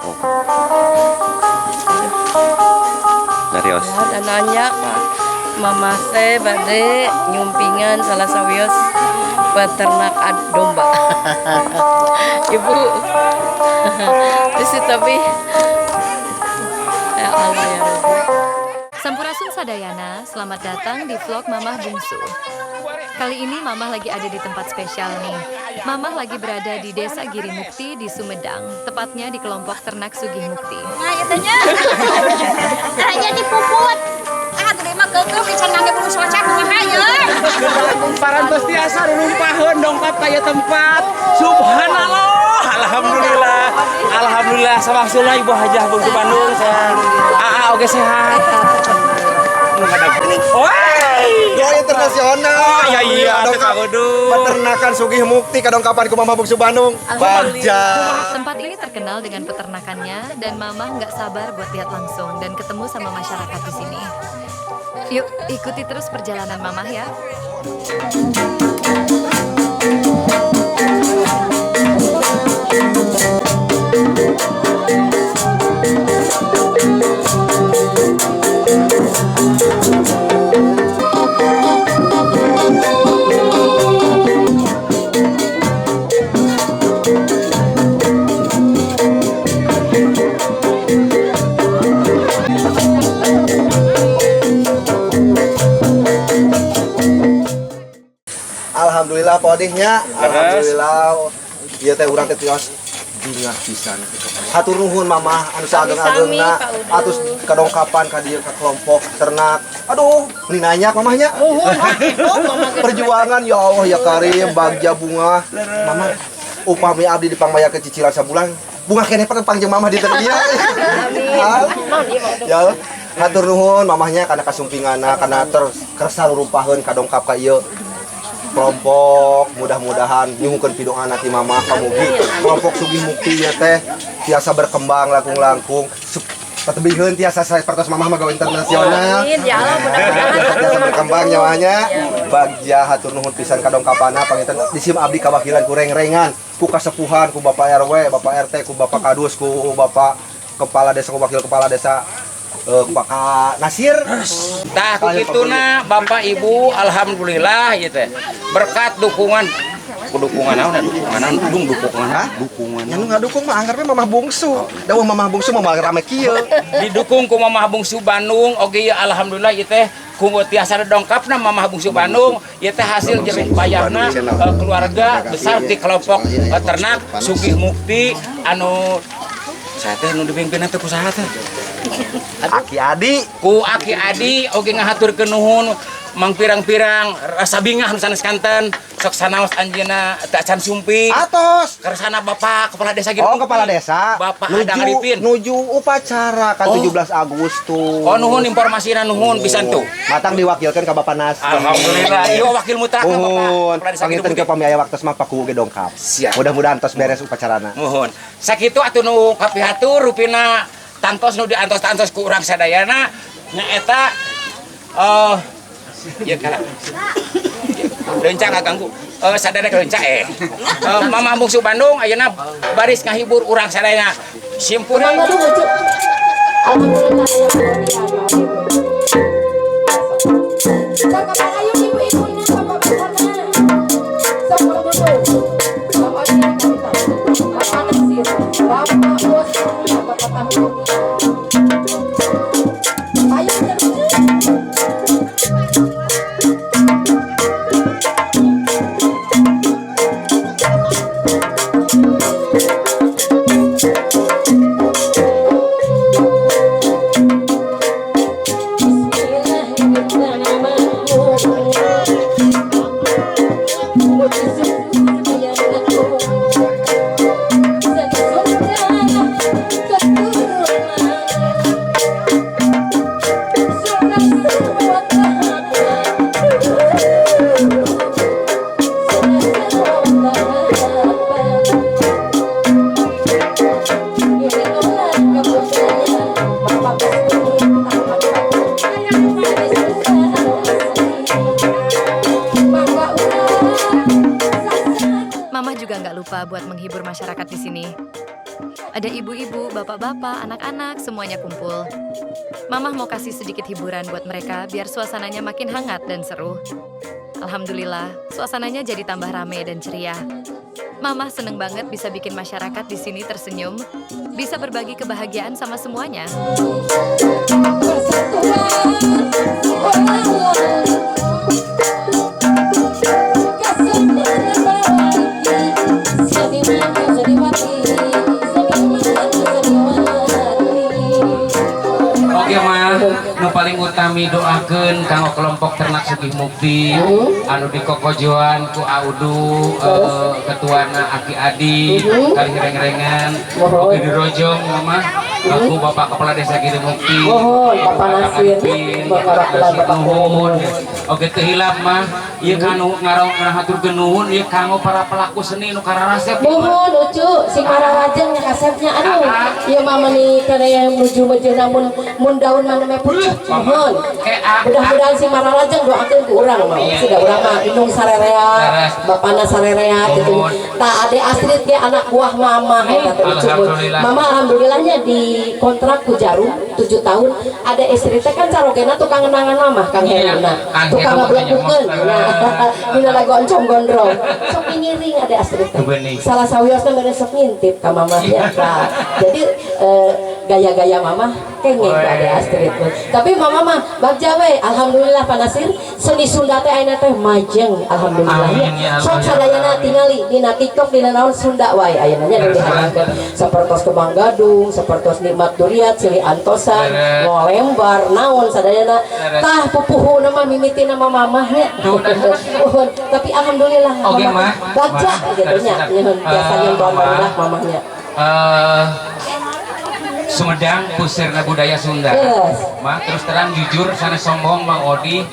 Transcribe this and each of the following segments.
Oh. Darios. Dan nanya Pak, Mama teh bade nyumpingan salah sawios peternak domba. Ibu. Terus tapi ya Allah ya Rabbi. Sampurasun Sadayana, selamat datang di vlog Mamah Bungsu. Kali ini Mamah lagi ada di tempat spesial nih. Mamah lagi berada di Desa Giri Mukti di Sumedang, tepatnya di kelompok ternak Sugih Mukti. Nah, itu nya. Hanya dipuput. Ah, gede mah keukeuh can ngangge bulu soca kumaha ye. Parantos tiasa rumpaheun dongkap ka ieu tempat. Subhanallah, alhamdulillah. Alhamdulillah samaksudna Ibu Hajah Bungsu Bandung sehat. Aa oge sehat. Woi. Go internasional. Oh, iya iya, Dongkap. teu kagudu. Peternakan Sugih Mukti kadongkapan ku Mama Bungsu Bandung. Bagja. Tempat ini terkenal dengan peternakannya dan Mamah nggak sabar buat lihat langsung dan ketemu sama masyarakat di sini. Yuk, ikuti terus perjalanan Mamah ya. Alhamdulillah podihnya. Alhamdulillah. Ieu teh urang teh tios bingah pisan. Hatur nuhun Mamah anu saageng-agengna Sami-sami, Pak Udu. Atus kadongkapan ka dieu ka kelompok ternak. Aduh, meni nanya mamahnya. Perjuangan ya Allah ya Karim, bagja bunga. Mama upami abdi dipangmaya ke cicilan sabulan, bunga keneh patepang jeung mamah di teu dieu. Ya, hatur nuhun mamahnya kana kasumpinganna, kana terus kersa rumpaheun kadongkap ka ieu kelompok. Mudah-mudahan nyuhunkeun pidoana ti mamah, kamugi kelompok Sugih Mukti ieu teh tiasa berkembang langkung-langkung patebihkeun tiasa sapertos mamah mah gawe internasional. Amin ya Allah, mudah-mudahan. Tiasa tiasa berkembang nyawanya. Bagja, hatur nuhun pisan kadongkapana. Panginten disim abdi kawakilan ku reng-rengan, ku kasepuhan, ku Bapak RW, Bapak RT, ku Bapak Kadus, ku Bapak Kepala Desa, ku Wakil Kepala Desa, Bapak Nasir. Tah ku kituna Bapak Ibu, alhamdulillah ieu teh. Berkat dukungan ku dukungan naon, dukungan naon dung dukungan? Hah? Dukungan. Nya nu ngadukung mah anggar we Mamah Bungsu. Da Mamah Bungsu mah moal rame kieu. Didukung ku Mamah Bungsu Bandung oge ieu, alhamdulillah ieu teh ku tiasa dongkapna Mamah Bungsu Bandung ieu teh hasil jerih payahna keluarga besar di kelompok ternak Sugih Mukti anu saya teh nu dipimpin teh ku saha teh? Aki Adi. Ku Aki Adi oge ngahaturkeun nuhun, mang pirang-pirang rasa bingah nu sanes kanten sok sanaos anjeunna teu acan sumping. Atos. Kersana Bapak Kepala Desa Giri Oh, Mukti. kepala desa. Bapak nuju, Adang Arifin. Nuju upacara kan Oh. 17 Agustus. Oh, nuhun informasinya, nuhun pisan tuh. Matang diwakilkan ke Bapak Nas. Alhamdulillah. Iya, wakil mutlak Bapak Nuhun. Kepala Desa Giri Panginten Mukti. ke pami aya waktu mah paku ge dongkap. Siap. Mudah-mudahan tos beres upacarana. Muhun. Sakitu atuh nu kapihatur, rupina tangtos nu diantos-antos ku urang sadayana nyaeta eh ieu kala. Leunca ngaganggu. Eh, sadaya leunca eh. Eh, Mama Bungsu Bandung ayeuna baris ngahibur urang sadayana. Simpuring. Alhamdulillah ya. Ayo ibu-ibunya, bapak-bapaknya. Sok dulu. Bapak Bapak Nasir, Bapak Bos, Bapak Tahu. Ayo terus. Mamah juga nggak lupa buat menghibur masyarakat di sini. Ada ibu-ibu, bapak-bapak, anak-anak, semuanya kumpul. Mamah mau kasih sedikit hiburan buat mereka biar suasananya makin hangat dan seru. Alhamdulillah, suasananya jadi tambah rame dan ceria. Mamah seneng banget bisa bikin masyarakat di sini tersenyum, bisa berbagi kebahagiaan sama semuanya. Oke mah, nu paling utami doakeun kanggo kelompok ternak Sugih Mukti anu dikokojoan ku Audu, ketuana Aki Adi kali reng-rengan, oke dirojong mama aku Bapak Kepala Desa Giri Mukti. Mohon Bapak Nasir, Bapak Bapak Nuhun. Oke teu hilap mah ieu kanu ngarong ngahaturkeun nuhun ieu kanggo para pelaku seni nu kararasep. Mohon Ucu si pararajeng nya kasepnya, aduh ieu mah meuni kana yang nuju mejeuna mun mun daun mana me pucuk. Mohon mudah-mudahan si mararajeng doakeun ku urang mah sudah urang mah indung sarerea, bapana sarerea gitu. Tah Ade Astrid ge anak buah mama eta teh Ucu. Mama alhamdulillahnya di kontrak ku Jarum 7 tahun. Ada istri teh kan carogena tukang ngenangan mama Kang Heruna, tukang ngablekukeun dina lagu oncom gondrong sok ngiring. Ade Astrid teh salah sawiosna bade sok ngintip ka mamahnya. Nah, jadi gaya-gaya mama kenging ka Ade Astrid. Tapi mama mah bagja we, alhamdulillah Pak Nasir, seni Sunda teh ayeuna teh majeng alhamdulillah ya. Sok sadayana tingali dina TikTok dina naon Sunda wae ayeuna nya dihalangan sapertos Kembang Gadung, sapertos Nikmat Duriat, Silih Antosan, Ngolembar, naon sadayana. Tah pupuhuna mah mimitina mah mamah nya. Tapi alhamdulillah mama bagja gitu nya, nyuhun biasa nyontohan barudak mamahnya. Sumedang pusirna budaya Sunda. Mah terus terang jujur sana sombong Mang Odi,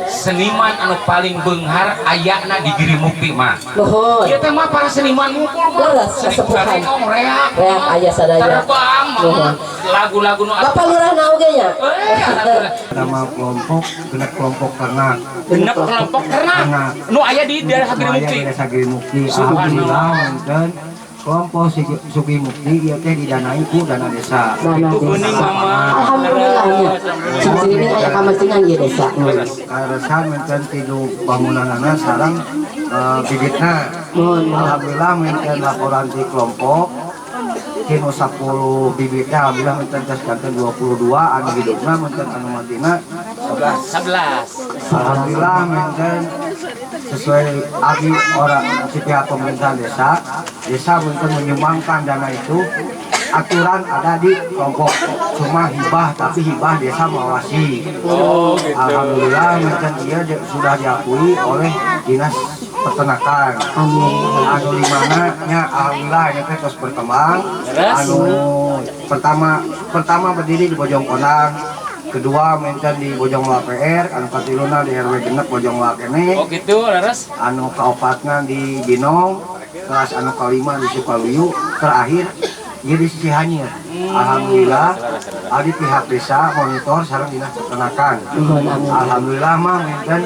seniman anu paling beunghar ayana di Giri Mukti mah. Ieu teh mah para seniman ngumpul mah. Seni budaya reak. Reak aya sadaya. Terbang mah. Lagu-lagu nu Bapak Lurah na oge nya. Nama kelompok genep kelompok ternak. Genep kelompok ternak. Nu aya di daerah Giri Mukti. Aya di desa Giri Mukti. Alhamdulillah wonten kelompok Sugih Mukti ieu teh didanai ku dana desa. Dana desa. Alhamdulillah nya. Ciri aya kamajengan ieu desa. Karesan menten tilu bangunanana sareng bibitna. Alhamdulillah menten laporan di kelompok tinu 10 bibitna, alhamdulillah menten tos kanten 22 anu hidupna, menten anu matina 11. Alhamdulillah menten sesuai agi orang si pihak pemerintahan desa, desa untuk menyumbangkan dana itu, aturan ada di kelompok, cuma hibah, tapi hibah desa mengawasi. Oh, gitu. Alhamdulillah menten dia sudah diakui oleh dinas peternakan. Anu limana nya alhamdulillah ini teh terus berkembang. Anu pertama berdiri di Bojongkonang, kedua menten di Bojong Loa PR, anu katiluna di RW genep Bojong Loa kene. Oh gitu, leres. Anu kaopatna di Binong, terus anu kalima di Sukaluyu, terakhir jadi Cihanyir. Alhamdulillah, ada pihak desa monitor sareng dinas peternakan. Alhamdulillah mah menten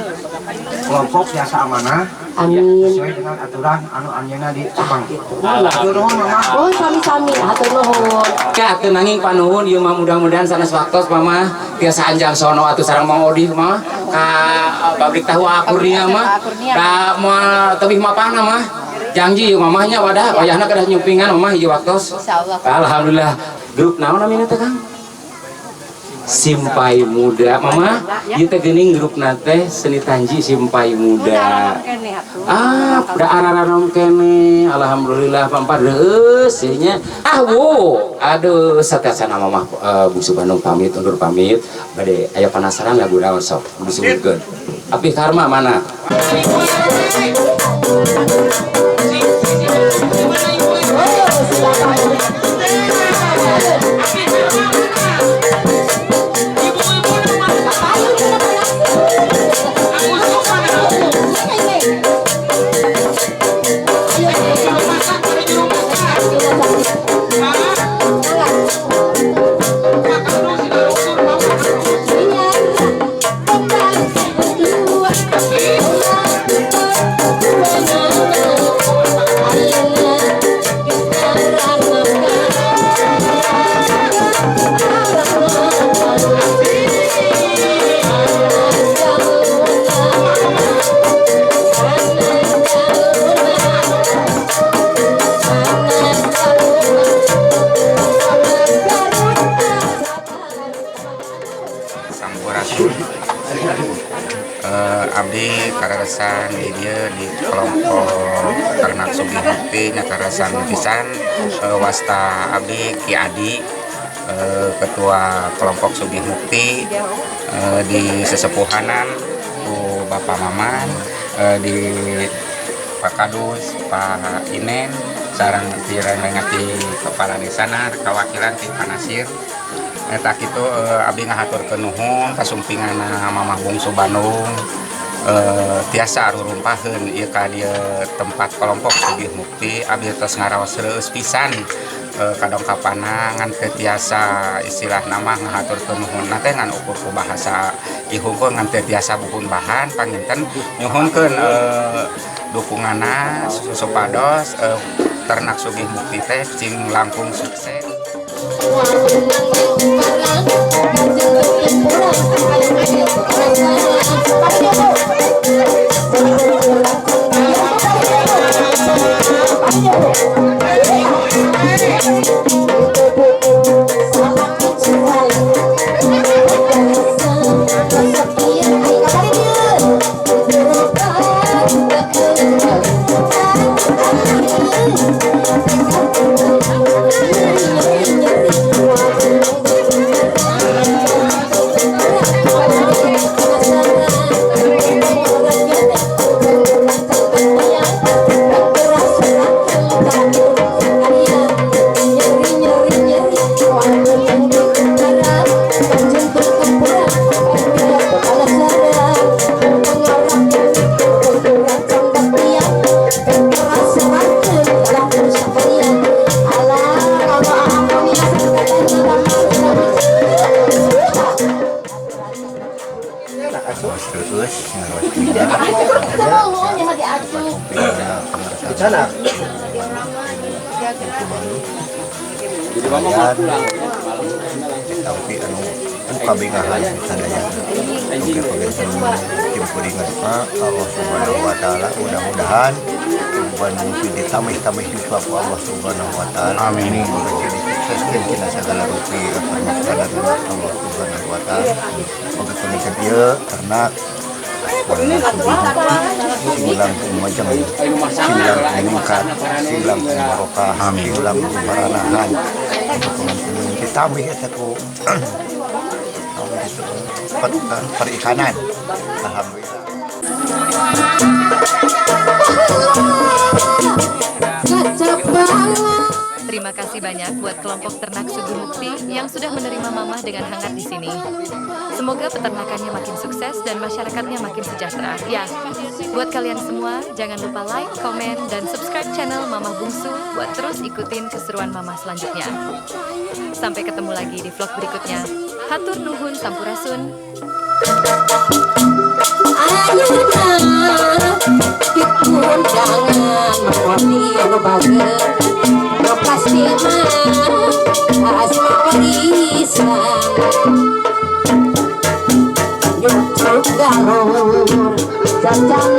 kelompok jasa amanah. Amin. Sesuai dengan aturan anu anjeunna di Subang. Hatur nuhun mama. Oh sami-sami hatur nuhun. Ka atuh nanging panuhun ieu mah mudah-mudahan sanes waktos mama tiasa anjang sono atuh sareng Mang Odi mah ka pabrik tahu Akurnia mah. Ka moal teuih mapahna mah. Janji ieu mamahnya wadah wayahna kedah nyumpingan mamah ieu waktos. Insyaallah. Alhamdulillah. Grup naon namina teh Kang? Simpai Muda mama, ieu teh geuning grupna teh seni tanji Simpai Muda. Ah, da araranom kene. Alhamdulillah pampa reueus nya. Ah wo, aduh sateuacan mamah Bungsu Bandung pamit undur pamit. Bade aya penasaran lagu naon sok disebutkeun. Api Karma mana? Iya. Karasan di dieu di kelompok ternak Sugih Mukti nya, karasan pisan. Wasta abdi Ki Adi, ketua kelompok Sugih Mukti, di sesepuhanan ku Bapak Maman, di Pak Kadus, Pak Inen, sareng ti kepala desana, kawakilan ti Pak Nasir. Eta kitu, abdi ngahaturkeun nuhun kasumpinganna Mamah Bungsu Bandung, tiasa arurumpaheun ieu ka dieu tempat kelompok Sugih Mukti. Abdi tos ngaraos reueus pisan kadongkapanna, ngan teu tiasa istilah nama ngahaturkeun nuhun teh ngan ukur ku bahasa ieu hungkul, ngan teu tiasa buhun bahan. Panginten nyuhunkeun dukunganna supados ternak Sugih Mukti teh cing langkung sukses. Terus Sana. Tapi anu kabingahan sadaya. Oke, panginten tim kuring ngadoa Allah Subhanahu wa taala, mudah-mudahan Bandung ditambah-tambah juga ku Allah Subhanahu wa taala. Amin. Disukseskeun tina sagala rupi permakanan Allah Subhanahu wa taala. Oke, panginten ieu ternak sing langkung majeng, sing langkung ningkat, sing langkung barokah, sing langkung baranahan. Ditambah eta ku perikanan. Alhamdulillah. Terima kasih banyak buat kelompok ternak Sugih Mukti yang sudah menerima Mamah dengan hangat di sini. Semoga peternakannya makin sukses dan masyarakatnya makin sejahtera. Ya, buat kalian semua, jangan lupa like, komen, dan subscribe channel Mamah Bungsu buat terus ikutin keseruan Mamah selanjutnya. Sampai ketemu lagi di vlog berikutnya. Hatur nuhun sampurasun. Ayeuna diundangan mawati anu bager nu pasti mah asma warisan nyucuk galur jajan.